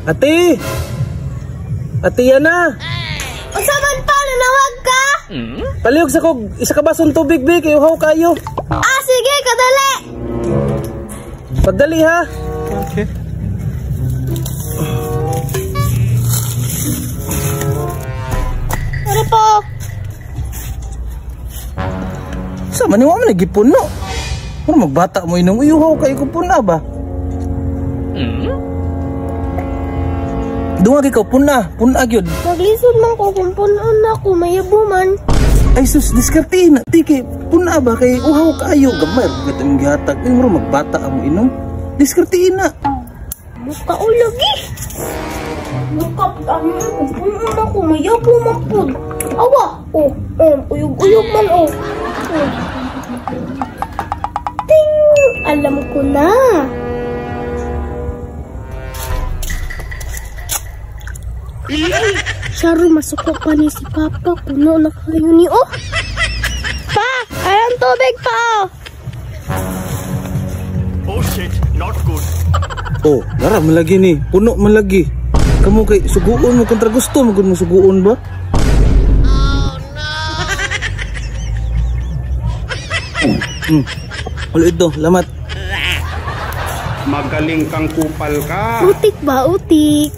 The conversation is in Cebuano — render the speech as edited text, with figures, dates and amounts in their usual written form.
Ate! Ate Yana! Unsa man pa, nanawag ka? Palihog sa kog isa ka basong tubig bi kay uhaw kayo. Ah, sige, kadali. Pagdali ha. Okay. Ano po? Sa man wa man gipuno. Mura magbata mo inom uhaw kayo ko puna ba? Dungag ikaw puna, puna gyud. Naglisod man ko kung punon ako, mayabo man. Ay sus, diskarte na ti kay puna ba kay uhaw kayo gamay ra gud ang gihatag. Ay mura magbata mo inom. Diskarte na. Muka o lagi. Muka ano kung punon ako, mayabo man pud. Awa, oh, oh, uyog-uyog man oh. Oh. Ting, alam ko na. Saro, masuko pa ni si Papa. Kuno na kayo ni oh. Pa! Ayang tubig pa oh! Oh shit, not good. Oh, lara man lagi ni. Puno man lagi. Kamo kay suguon mo kontra gusto mo gud mo suguon ba? Oh no. Ulo ito, lamat. Magaling kang kupal ka. Utik ba, utik?